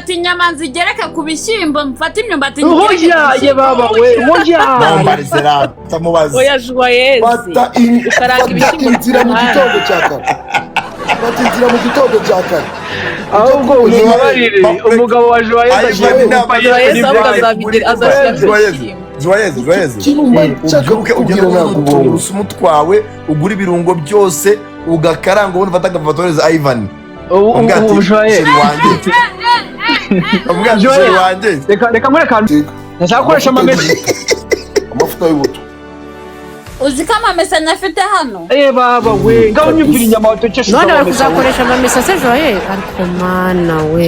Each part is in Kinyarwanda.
Nzafata inyama nzigereke ku bishyimbo, mfate imyumbati nyigereke ku Oya ye bishyimbo. baba we, oya. Nambarize rata, mubaze. Oya, Joyeuse. Fata Ukaranga fata ibishyimbo inzira mu ku ruhande. gitondo cya kare, fata inzira mu gitondo cya kare. Ahubwo umubabarire, umugabo wa Joyeuse agiye Inama gupfa. Joyeuse ahubwo azabigira, azashyiramo Joyeuse, ibishyimbo. Joyeuse, Joyeuse. Ikintu mba nshaka Ubyuke ugende kukubwira, ntabwo ubonye. Tungurusumu twawe, ugura ibirungo byose, ugakaranga, ubundi ufata agafotoreza Ivan. Ubu Umbwira ati ubu Joyeuse "Chéri wanjye." Umbwira ati Joyeuse. "Chéri wanjye." Reka nkwereke ahantu ndashaka gukoresha amamesa. Amavuta y'ubuto. Uzi ko amamesa nyafite hano? Eh baba we, ngaho nyumvira inyama watekesheje None bari amamesa we. kuzakoresha amamesa se, Joye? Ariko mana we!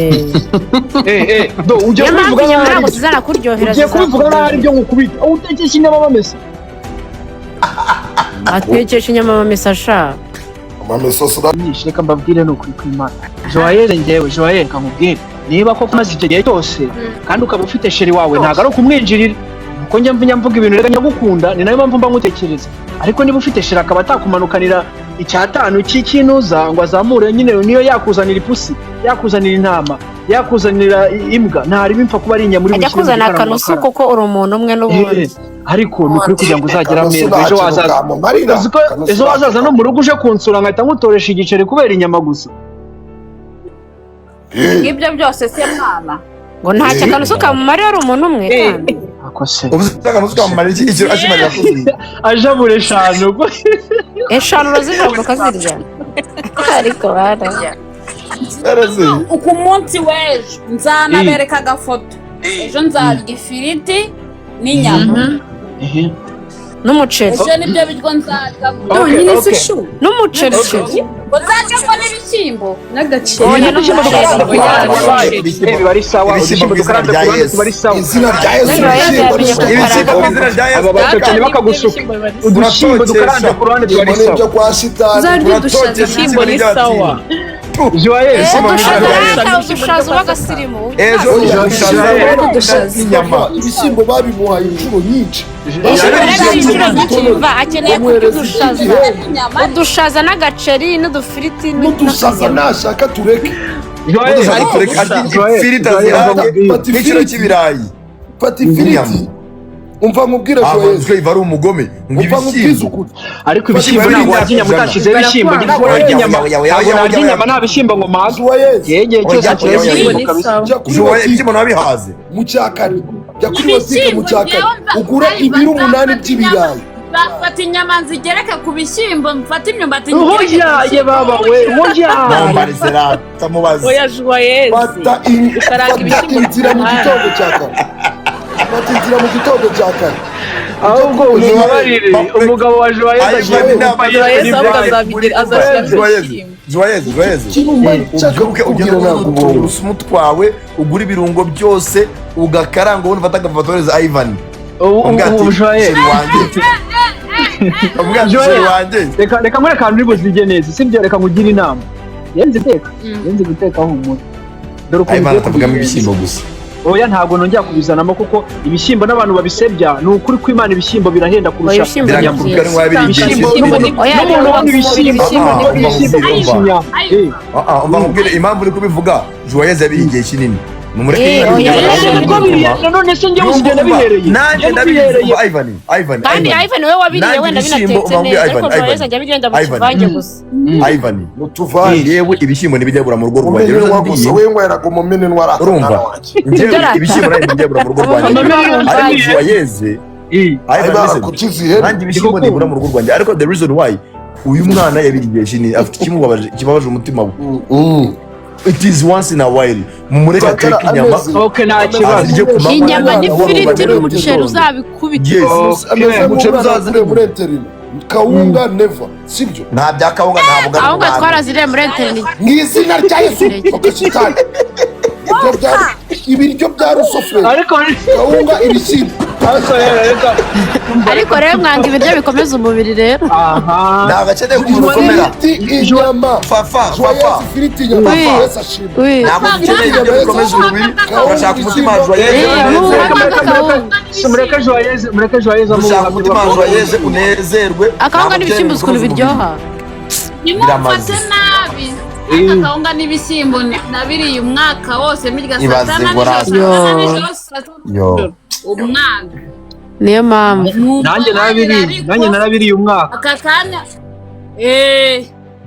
Eh eh, do ugiye Niyo mpamvu kubivuga inyama nabi. ntabwo zizanakuryohera. Ugiye kubivuga nabi, ari byo nkukubita. Aho utekesha inyama amamesa? Atekesha inyama amamesa sha. Amamesa sada. Nyinshi. Reka mbabwire, ni ukuri kw'Imana, Joyeuse, njyewe Joyeuse, reka nkubwire, niba koko umaze icyo gihe cyose kandi ukaba ufite chéri wawe, ntabwo ari ukumwinjirira, kuko njya mvuga ibintu, reka nyagukunda, ni nayo mpamvu mba nkutekereza. Ariko niba ufite chéri akaba atakumanukanira icyatanu cy'ikinuza ngo azamure nyine, niyo yakuzanira ipusi, yakuzanira intama, yakuzanira imbwa, ntariba, impfa kuba ari inyama uri Ajya bushyire mu kuzana gikaranga akanusu ugakaranga. kuko uri umuntu umwe n'ubundi. Eh, ariko ni ukuri, kugira ngo uzagere Akanusu amerwe nta ejo kintu wazaza kamumarira. uzi ko Akanusu ejo nta wazaza kintu no mu rugo uje kunsura nkahita nkutoresha igiceri kubera inyama gusa. Eh, Ibyo byose se mwana? Ngo ntacyo akanusu kamumarira, ari umuntu umwe kandi. Ako se? Ubu se akanusu kamumarira iki? Icyo ashimarira kuzuye. Ajabura eshanu. Eshanu urazijabura ukazirya, ariko bara Yareze. Ku munsi w'ejo nzanabereka agafoto. Ejo nzarya ifiriti n'inyama. N'umuceri. Ejo nibyo biryo nzarya. Byonyine se shu? N'umuceri, chéri. Ngo nzarya n'ibishyimbo. N'agaceri. Oya, Udushyimbo n'umuceri. dukaranze ku ruhande Oya. biba ari sawa. Ibishyimbo Udushyimbo mu izina dukaranze rya ku ruhande Yesu. tuba ari sawa. Izina rya Yesu, Joyeuse ibishyimbo yamenye Ibishyimbo mu izina rya Yesu. Aba bacocanye bakagusuka, udushyimbo dukaranze ku ruhande tuba ari Ibishyimbo ni sawa. ibyo kwa shitani. Uzarya udushaza. Uratokesha. Ibishyimbo ni sawa. Joyeuse. Ibishyimbo mu izina rya Yesu. Udushaza, udushaza uba agasirimu. Ejo Oya, ubushaza Udushaza. n'inyama. Ibishyimbo babimuhaye inshuro nyinshi. Rero inshuro nyinshi biva akeneye kurya Bamuhereza udushaza. igihembo. Inyama. Udushaza n'agaceri n'udufiriti N'udushaza n'akanyama. nashaka tureke. Joyeuse. Udushaza tureke, arya Joyeuse, ifiriti Joyeuse, azirage nkubwire. Fata n'ikiro ifiriti. cy'ibirayi. Fata ifiriti, umva nkubwire, Ntabwo Joyeuse. nzwe iva ari umugome ngo Umva nkubwize ibishyimbo ukuri. Ariko ibishyimbo ntabwo warya inyama utashyizeho ibishyimbo. Barakwanga. Ntabwo narya inyama, Oya, oya, ntabwo oya, narya oya, inyama nta bishyimbo ngo mpaze. Joyeuse. Igihe cyose Oya, nshyiraho oya, ibishyimbo oya. kabisa. Jya kuri Joye, botike ibishyimbo nabihaze. mu cyakare, jya kuri botike mu Ibishyimbo cyakare, njyewe ugure ibiro 8 by'ibirayi. Nzafata inyama nzigereke ku bishyimbo, mfate imyumbati nyigereke ku Oya ye bishyimbo. baba we, oya. Nambarize rata, mubaze. Oya, Joyeuse. Fata Ukaranga fata ibishyimbo inzira mu ku ruhande. gitondo cya kare, fata inzira mu gitondo cya kare. Ahubwo umubabarire, umugabo wa Joyeuse agiye gupfa. Joyeuse ahubwo azabigira, azashyiramo Joyeuse, ibishyimbo. Joyeuse, Joyeuse. Ikintu mba nshaka Ubyuke kukubwira, ugende ntabwo ubonye. tungurusumu twawe, ugura ibirungo byose, ugakaranga, ubundi ufata agafotoreza Ivan. Ubu Umbwira ati ubu Joyeuse "Chéri wanjye." Umbwira ati Joyeuse. "Chéri wanjye." Reka nkwereke ahantu uri buzige neza, sibyo? Reka nkugire inama. Yenze guteka, yenze guteka, humura, dore ukuntu Ivan ugiye atavugamo kubigenza. ibishyimbo gusa. Oya, ntabwo nongera kubizanamo, kuko ibishyimbo n'abantu babisebya. Ni ukuri kw'Imana, ibishyimbo birahenda Oya, kurusha ibishyimbo ni inyama. Birakurya byiza. n'uwabiriye. Ibishyimbo N'umuntu Oya, n'umuntu ubona byubaka ibishyimbo, ibishyimbo Ah, ni umva ibishyimbo nkubwire, kurusha umva. inyama. Eh, Ah, ah, umva nkubwire impamvu uri kubivuga. Joyeuse yabiriye igihe kinini, mumureke. Eh, Nyine oya, abivuge. oya, nibwo biriye none se njyewe usigenda bihereye? Nanjye Njyewe ndabizi. bihereye. Umva Ivan, Ivan, Kandi Ivan. Ivan we wabiriye Nanjye wenda ibishyimbo, binatetse umva neza, ariko Ivan, Joyeuse ajya abigenda mu Ivan. kivange gusa. Ivan, Mutuvange. yewe, ibishyimbo ntibijya bura mu rugo rwanjye. Umumenenwa gusa. Rero Wenyweraga umumenenwa arata. Urumva? Mwana wanjye. Njyewe Ibyo rata. ibishyimbo nanjye ntibijya bura mu rugo rwanjye, Amamenenwa. ariko Joyeuse, Eh, Ivan, listen. Barakukiza ihene. Nanjye ibishyimbo ntibura mu rugo rwanjye, ariko the reason why uyu mwana yabiriye igihe kinini, afite ikimubabaje, kibabaje umutima we. It is once in a while, mumureke Sakara ateke inyama ameze. Okay, nta kibazo. azirye ku manywa. Inyama n'abana n'ifiriti babo n'umuceri bagere. uzabikubita. Yes. Ameze Umuceri nk'umwana uzaza wakuriye muri internat. Kawunga never, sibyo? Nta bya kawunga, nta bugari. Ahubwo twaraziriye muri internat. Mu izina rya Yesu, toka shitani. Ibyo ibiryo bya rusoferi. Ariko Kawunga, ibishyimbo. Ariko rero reka. Ariko rero mwanga ibiryo bikomeza umubiri rero. Aha. Ntabwo akeneye umuntu ukomera. Ifiriti, inyama. Fafa, Fafa. Joyeuse, ifiriti, inyama. Oui. Joyeuse ashimwe. Oui. Ntabwo dukeneye ibiryo bikomeza umubiri, turashaka umutima wa Joyeuse Eh, unezerwe. ahubwo akawunga. Mureke Joyeuse, mureke Joyeuse. Dushaka umutima wa Joyeuse unezerwe. Akawunga Ntabwo n'ibishyimbo, uzi ukuntu dukeneye biryoha. Ntimumfate Biramaze. nabi. Aka kawunga n'ibishyimbo nabiriye umwaka wose, mbirya saa Ibaze sita na ngo nijoro, saa sita na Yo. nijoro, saa sita na Yo. nijoro. Umwaka. Niyo mpamvu. Nanjye narabiriye, nanjye narabiriye umwaka. Aka kanya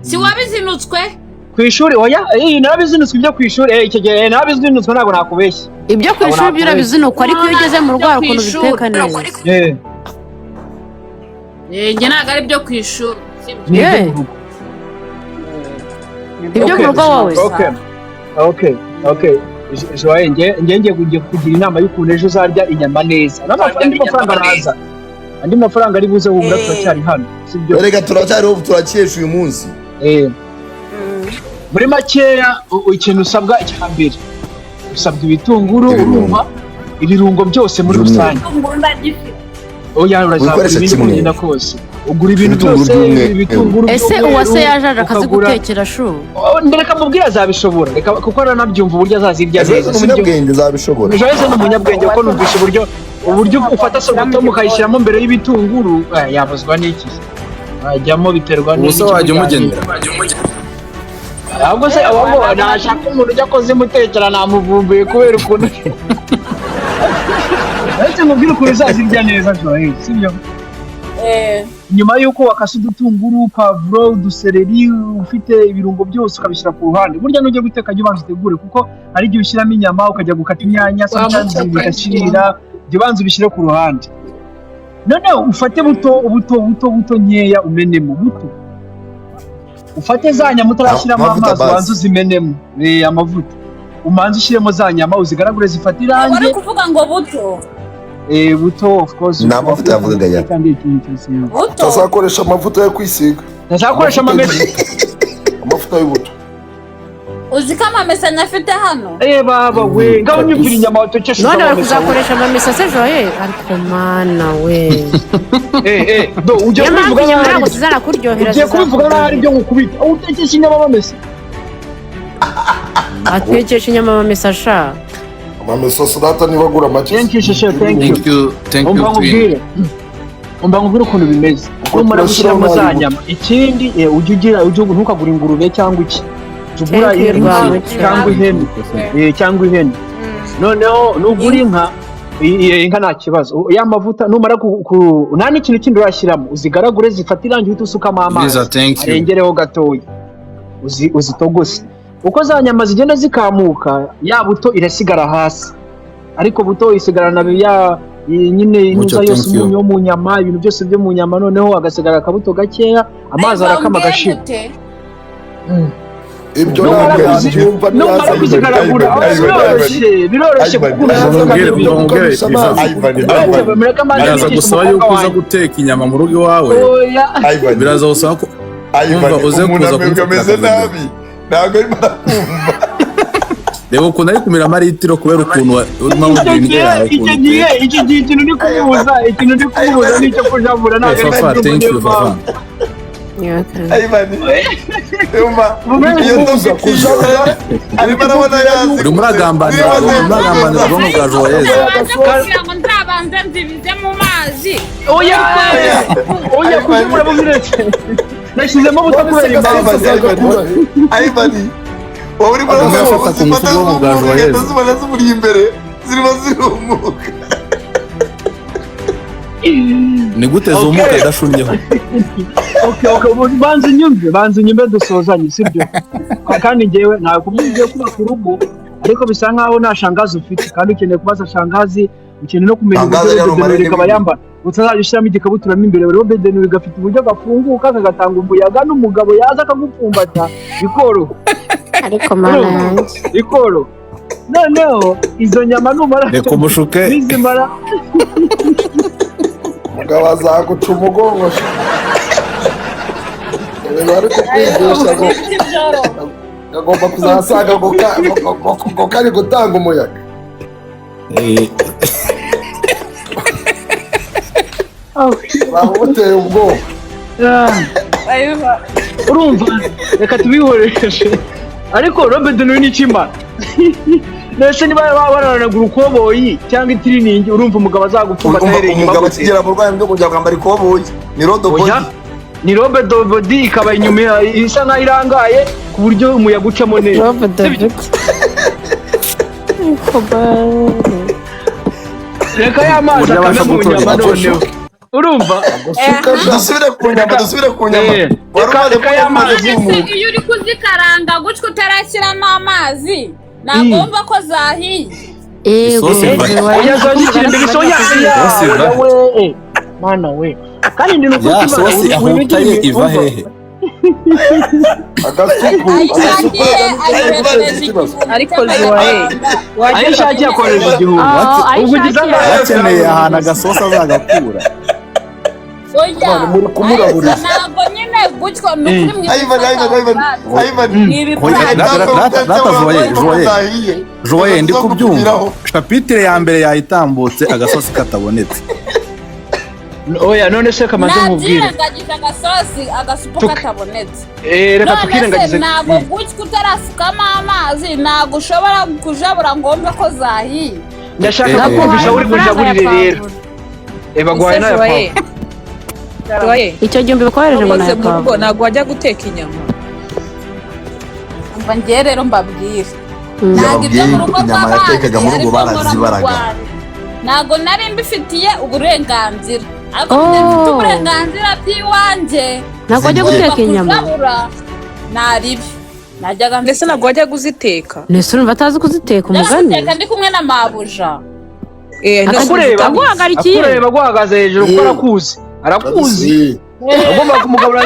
si wabizinutswe? Ku ishuri, oya, narabizinutswe ibyo ku ishuri, icyo gihe narabizinutswe, ntabwo nakubeshya. Ibyo ku ishuri byo urabizinukwa, ariko iyo ugeze mu rugo hari ukuntu ubiteka neza. Njye ntabwo ari ibyo ku ishuri, sibyo? Ni ibyo Yeah. mu rugo. Ibyo mu rugo wowe. Okay, Joye, nge ngiye kujya kugira inama y'ukuntu ejo uzarya inyama neza. Andi mafaranga araza, andi mafaranga ari buze, humura, turacyari hano, sibyo? Erega turacyariho, turakesha uyu munsi. Muri makeya, ikintu usabwa icya mbere, usabwa ibitunguru. Ibirungo. Urumva, ibirungo byose muri By'umweru. rusange. Oya, urazagura Wikoresha ibindi kimwe. kugenda kose ugura ibintu Ibitunguru byose, by'umweru. ibitunguru Ese by'umweru, uwase yaje aje ukagura- akazigutekera shu? Oh, reka mubwire, azabishobora, reka, kuko aranabyumva uburyo azazirya Ejo neza, ni sibyo? umunyabwenge, azabishobora. Joyce ni umunyabwenge, kuko numvishe uburyo ufata sorwatomu ukayishyiramo mbere y'ibitunguru, yabuzwa n'iki? Ajyamo, biterwa Ubu se wajya umugenera? Ahubwo se ahubwo nashaka umuntu ujya kuzimutekera, namuvumbuye kubera ukuntu. Ariko mubwire ukuntu uzazirya neza, Joyce, sibyo? Nyuma y'uko wakase udutunguru, pavuro, udusereri, ufite ibirungo byose ukabishyira ku ruhande. Burya nujya guteka jya ubanza utegure, kuko hari igihe ushyiramo inyama ukajya gukata inyanya, sometimes bigashirira. Jya ubanza ubishyire ku ruhande, noneho ufate buto buto buto buto nkeya umenemo buto, ufate za nyama utarashyiramo Amavuta amazi, basi. ubanze uzimenemo amavuta, umanze ushyiremo za nyama, uzigaragure zifate Wari irangi. kuvuga ngo buto. Buto, of course. Ni amavuta yavugaga ya. Kandi ikintu cyose. Buto. Utazakoresha amavuta yo kwisiga. Ntazakoresha amamesa. Amavuta y'ubuto. Uzi ko amamesa nyafite hano? Baba we, ngaho nyumvira inyama watekesheje None bari amamesa. kuzakoresha amamesa se, Joye? Ariko mana we. Do ugiye Niyo mpamvu kubivuga inyama nabi. ntabwo zizanakuryohera. Ugiye kubivuga naho ari byo ngukubita. Aho utekesha inyama amamesa. Atekesha inyama amamesa sha. Amamesa sodata niba agura make. Thank you, Sheshe, thank you. Thank you, thank you, Umva twin. nkubwire. Umva nkubwire ukuntu bimeze. Ubwo Numara turashyiraho gushyiramo za n'ay'ubuto. nyama. Ikindi, ujye ugira ujye ntukagure ingurube cyangwa iki. Jya ugura Thank you, inka Rwamucyo. cyangwa ihene. Cyangwa ihene. Noneho nugura inka, inka nta kibazo. Ya mavuta numara nta n'ikintu kindi urashyiramo, uzigaragure zifate irangi, uhite usukamo amazi. Liza, thank you. Arengereho gatoya, uzitogose. Uko za nyama zigenda zikamuka, ya buto irasigara hasi, ariko buto isigarana ya iyi nyine Mucyo, inuza yose, thank you. umunyu wo mu nyama, ibintu byose byo mu nyama, noneho hagasigara akabuto gakeya, amazi arakama agashira. Ibyo Numara ntabwo yabyumva. Numara kuzigaragura, Ivan, biroroshye, biroroshye Ivan, kuko Ivan, unazi Mubwire, ibintu. mubwire, Ivan, Uretse, Ivan, mureke amazi Biraza yigishe gusaba umukobwa yuko uza wanjye. guteka inyama mu rugo iwawe. Oya. Ivan, Biraza gusaba ko Ivan, Umva, uze umuntu kuza ameze kumfata ameze akavidewo. nabi, ntabwo arimo arakumva. Reba ukuntu ari kumira amaritiro kubera ukuntu urimo Icyo amubwira indyo gihe, yawe icyo ukuntu gihe, uteka. icyo gihe, ikintu ndi kumubuza ni icyo kujabura, ntabwo ari Fafa, kubyumva. thank Niyo you, Fafa. mpamvu. Ivan, umva iyo Kubuza, topic kujabura. arimo arabona yazi. Urimo uragambanira, urimo uragambanira ubwonko bwa Joyeuse. Abanza kugira ngo nzabanze nzibize mu mazi. Oya, oya, kujabura bubiretse, nashyizemo buto kubera impamvu. Ivan, wowe urimo Agomba urabona gufata ku ngufu zifata ubwonko bwa zumuka, Joyeuse. ugahita zibona zimuri imbere zirimo zirumuka. Ni gute zumuka idashunnyeho? Okay, ubu banza unyumve dusozanye, sibyo? Kandi njyewe ntabwo ugiye kubaka urugo, ariko bisa nkaho nta shangazi ufite, kandi ukeneye kubaza shangazi, ukeneye no kumenya Shangazi uburyo yari robe de nuit umara ikaba yambara, utazajya ushyiramo igikabutura mo imbere. Robe de nuit gafite uburyo gafunguka kagatanga umuyaga, n'umugabo yaza akagupfumbata bikoroha. Ariko mana yanjye. Bikoroha. Noneho izo nyama numara Reka umushuke. nizimara Umugabo azaguca umugongo sha. Ibintu bari kukwigisha ngo agomba kuzasanga ngo kari gutanga umuyaga. Waba uteye ubwoba. Urumva, reka tubihoreshe, ariko robe de nuit ni ikimara. Mbese niba baba baranagura ukoboyi cyangwa itiriningi, urumva umugabo azagupfumbata Umva, ahereye inyuma umugabo gute? akigera mu rwanda rwo kujya kwambara ikoboyi ni rodo body. Oya. Ni robe de body, ikaba inyuma isa nkaho irangaye ku buryo umuyaga ucamo neza. Robe de Sibyo? Body. Reka ya mazi Uburyo akame abasha mu gutora nyama. igikoresho. Noneho urumva, Agasuka sha. Dusubire ku nyama, dusubire ku nyama. Eh, Wari reka umaze reka ya kunywa amazi mazi. None se zumuka. iyo uri kuzikaranga gutyo utarashyiramo amazi, nagomba ko zahiye? Yego. Isosi iva- Oya, zazikira imbere isoya. Isosi iva- We mana we, kandi ni ukuri Ya kw'Imana, sosi ahutaye iva hehe? Agasuku, agasuku. Ayishakiye ayoherereje Ikibazo. igihumbi Ariko cy'amanyarwanda. Ayo ishakiye akoresha 1000. Ah, Ubwo ugize ayishakiye. angahe? Bakeneye ahantu agasosi azagakura. Oya. Mwana, muri kumuraburiza. Ariko ntabwo nyine gutyo ni ukuri. Ivan, Ivan, Ivan, Ivan. Ni Rata Joye, Joye. Joye, ndi kubyumva, chapitre ya mbere yayitambutse agasosi katabonetse. Oya, none se kamanze nkubwire. Nabyirengagije agasosi, agasupu katabonetse. Eh, reka None se tukirengagize. ntabwo gutyo utarasukamo amazi, ntabwo ushobora kujabura ngo wumve ko zahiye? Ndashaka Eh, kukumvisha uri Amafaranga ya bujaburire rero. pavuro. Eh, baguhaye n'aya Joye. pavuro. Joye. Icyo gihumbi bakohereje ngo Wakoze nayo mu rugo, pavuro. ntabwo wajya guteka inyama? Umva, ngewe rero mbabwire, ntabwo ibyo mu rugo Inyama rw'abandi yatekaga mu rugo ariko nkora mu barazibaraga. Rwanda, ntabwo nari mbifitiye uburenganzira, ariko Oh. mfite uburenganzira bw'iwanjye. Ntabwo wajya Zigiye. guteka inyama? Kujabura naribi najyaga Ndetse ntabwo wajya kuziteka? Nese urumva atazi kuziteka, umugani? Ndaziteka ndi kumwe na mabuja. Eh, no, Akureba. Aguhagarikiye. Akureba aguhagaze hejuru kuko arakuzi, arakuzi. Agomba kumugabura.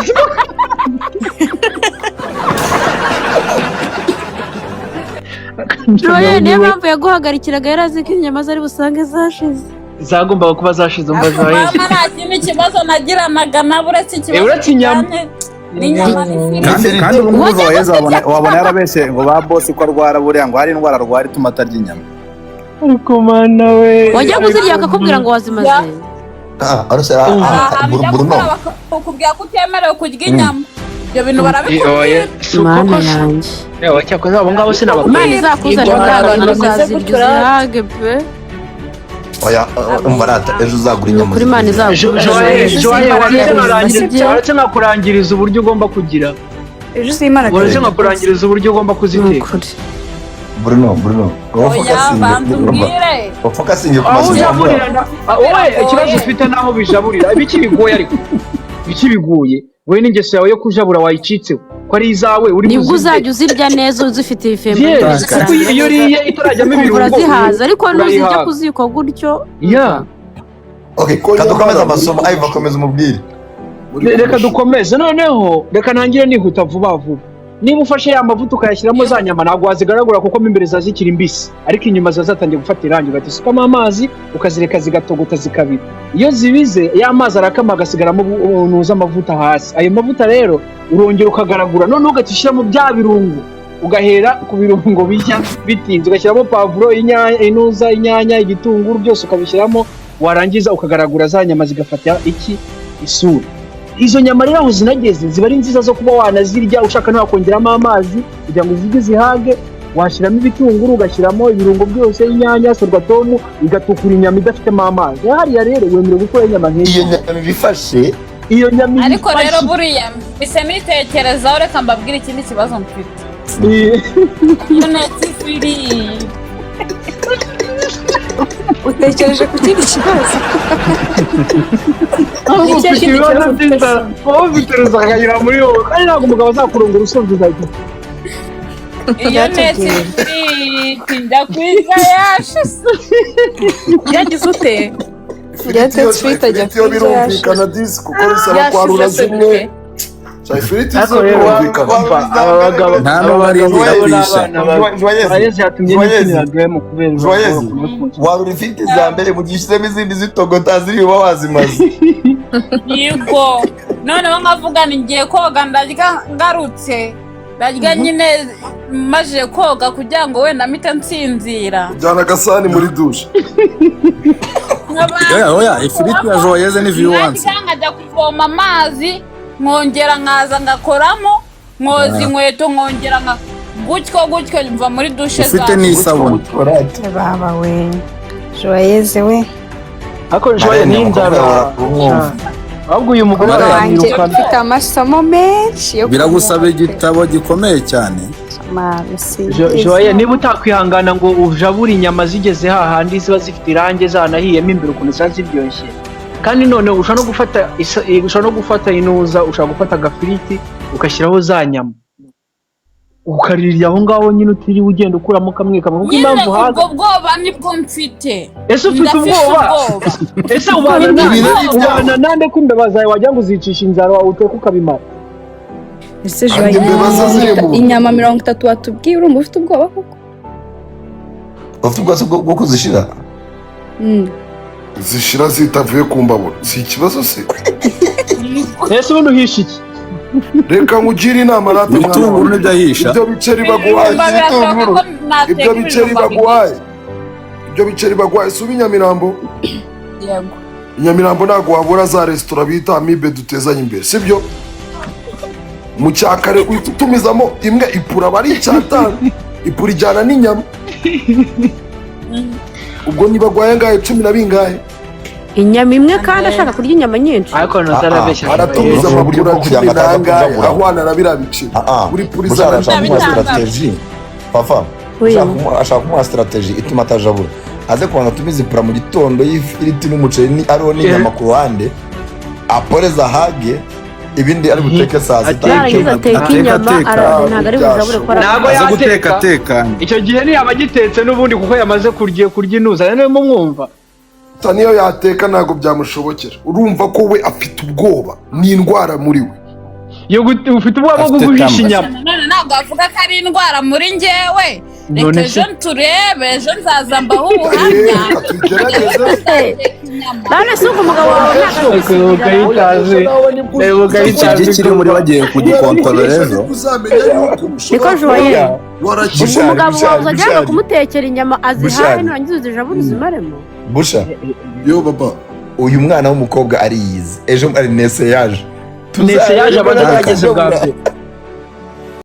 Joye, niyo mpamvu yaguhagarikiraga, yari azi ko inyama zari busange zashize. Zagombaga kuba zashize, umva Joye. Mama, nta kindi kibazo nagiranaga nabo uretse ikibazo Eh, uretse inyama. kijyanye n'inyama n'ifiriti. Kandi ubu ngubu Joyeuse wabona yarabeshye ngo ba bosi ko arwara, buriya ngo hari indwara arwara ituma atarya inyama. Ariko mana we. Wajya kuzirya akakubwira ngo wazimaze. Ah, arose Aha bijya Bruno. gukora bakakubwira ko utemerewe kurya inyama, ibyo bintu Oya, barabikubwira. si uko Mana kose. yanjye. Ewa, cyakoze abo ngabo Imana sinabakunda. izakuzanira Ibyo abantu abantu bameze uzazirya gutyo ra. uzihage pe. Oya, umva rata, ejo uzagura inyama. Kuri Imana izakuzanira. Joye, Joye, waretse Sibyo. waretse nkakurangiriza uburyo ugomba kugira. Ejo uzimana. Waretse nkakurangiriza uburyo ugomba Ni kuziteka. ukuri. Bruno, Bruno. Oya, banza umbwire. Wafokasinge ku Aho mazina. ujaburira wowe ikibazo ufite naho bijaburira ibiki bigoye, ariko ibiki bigoye, wowe n'ingeso yawe yo kujabura wayicitseho ko ari izawe uri Nibwo buzirye. uzajya uzirya neza uzifitiye ifemba. Yes, kuko iyo uriye itarajyamo Ukumva ibirungo urazihaza, ariko ntuzirya urayihaga. ku ziko gutyo. Yeah. Okay, kadukomeze amasomo. Ivan, komeza umubwire. Reka dukomeze noneho, reka ntangire nihuta vuba vuba. Niba ufashe ya mavuta ukayashyiramo za nyama, ntabwo wazigaragura kuko mo imbere ziba zikiri mbisi, ariko inyuma ziba zatangiye gufata irangi. Ugahita usukamo amazi, ukazireka zigatogota zikabira. Iyo zibize, ya mazi arakama, agasigaramo unuza amavuta hasi. Ayo mavuta rero urongera ukagaragura, noneho ugahita ushyiramo bya birungo, ugahera ku birungo bishya bitinze, ugashyiramo pavuro, inyanya, inuza, inyanya, igitunguru, byose ukabishyiramo. Warangiza ukagaragura za nyama zigafata iki isura. Izo nyama rero aho zinageze ziba ari nziza zo kuba wanazirya. Ushaka ntiwakongeramo amazi kugira ngo uzirye zihage, washyiramo ibitunguru, ugashyiramo ibirungo byose, inyanya, sorwatomu, igatukura inyama idafitemo amazi. Hariya rero wemerewe gukora inyama Iyo nk'iyo. nyama ibifashe. Iyo nyama Ariko rero ibifashe. buriya mpise nitekerezaho, reka mbabwire ikindi kibazo mfite. Iyo ntetse ifiriti Utekereje ku kindi kibazo? Ahubwo Ni ikihe ufite kindi ibibazo kibazo ufite? by'inzara, wowe ufite uruzakanyura muri wowe, kandi ntabwo umugabo azakurongora usonze, uzahita Iyo ntetse ifiriti njya kwiga yashize. Yagize ute? Yatetse ifiriti ajya Ifiriti yo kurya yashize. birumvikana disi, kuko bisaba kwarura Yashize se zimwe. gute? Sha, ifiriti Ariko zo rero birumvikana. umva, aba bagabo, Nta aba n'uwo bagabo arindira nabo ni kwisha. abana babi. Joyeuse, Joyeuse yatumye Joyeuse. nikinira game kubera Joyeuse. ukuntu. Warura ifiriti za mbere, mu gihe ushyizemo izindi zitogota ziri uba wazimaze. Yego, noneho nkavuga ni ngiye koga, ndarya ngarutse, ndarya nyine maje koga kugira ngo wenda mpite nsinzira. Ujyana agasahani muri dushe. Oya, oya, ifiriti ya Joyeuse ni view once. Nkarya nkajya kuvoma amazi, nkongera nkaza ngakoramo, nkoza inkweto, nkongera nka gutyo gutyo mva muri dushe Ufite zawe. n'isabune. Baba we, Joyeze we. Ariko Joye Marene, n'inzara. umukobwa wawe umwumva. Ahubwo uyu mugore Mare. Wanjye aramwirukana. mfite amasomo menshi yo Biragusaba kumuha pe. igitabo gikomeye cyane. Mama, simbizi. Joye, niba utakwihangana ngo ujabure inyama zigeze hahandi ziba zifite irangi, zanahiyemo imbere, ukuntu ziba ziryoshye, kandi none ushobora no gufata ushobora no gufata inuza, ushobora gufata agafiriti ugashyiraho za nyama, ukaririra aho ngaho nyine, utiriwe ugenda ukuramo kamwe kamwe, kuko Nyine impamvu haga ubwo bwoba nibwo mfite. Ese ufite Ndafise ubwoba? ubwoba. Ese ubana Ibirari nande byawe. ubana nande ko imbeba zawe wagira ngo uzicisha inzara, uteka ukabimara? Ese Kandi Joye, imbeba zo ziri mu inyama 30 watubwiye, urumva ufite ubwoba koko? Ufite ubwatsi bwo kuzishira. Zishira zitavuye ku mbabura si ikibazo se? Ese ubundi uhisha iki? Reka nkugire inama rata, mwana Ibitunguru wanjye. nibyo ahisha. Ibyo biceri baguhaye, Ibijumba birashoboka ko nateka ibyo biceri ibijumba. baguhaye, ibyo biceri baguhaye, si uba i Nyamirambo? Yego. I Nyamirambo ntabwo wabura za resitora bita Amibe, dutezanye imbere, sibyo? Mu cyakare uhita utumizamo imwe ipura, aba ari icyatanu, ipura ijyana n'inyama. Ubwo niba aguhaye angahe? Cumi na bingahe? Inyama imwe, kandi ashaka kurya inyama nyinshi. Ariko ntarabeshya. Aratumiza Ni uburyo amapura bwo kugira 10 ngo ataza n'angahe kujabura. ahwana na biriya biceri. Ah, ah. Buri pura Bushara izana ashaka kumuha Bitandatu. strategy, fafa. Oui. Ashaka kumuha strategy ituma atajabura, aze kubanza atumiza ipura mu gitondo y'ifiriti n'umuceri, ariho n'inyama ku ruhande, aporeza hage, ibindi ari buteke saa sita. Yarangiza ateka Ateka, inyama. ateka. Ntabwo ari bujabure ko Ntabwo Aze yateka. guteka atekanye. Icyo gihe ntiyaba agitetse n'ubundi, kuko yamaze kurya inuza rero mwumva. Gusa niyo yateka ntabwo byamushobokera. Urumva ko we afite ubwoba, ni indwara muri we. Ufite ubwoba bwo Afite guhisha tama. inyama. None ntabwo bavuga ko ari indwara muri njyewe. Reka None ejo se turebe, ejo nzaza mbaho ubuhamya. Reka tugerageze. Nzateka inyama. None se ubwo umugabo wawe ntabwo ari gusigira? Ukayitazi. Iki kiri muri bagiye kugikontorora ejo. Uzamenya yuko Niko ushobora Joye, warakira. Bushari, umugabo wawe Bushari, uzajya wanga Bushari. kumutekera inyama azihahe, Bushari. nurangiza uzijabure uzimaremo. Busha. Yo baba. Uyu mwana w'umukobwa ariyizi, ejo ari nese yaje. Nese yaje, aba yageze bwa mbere.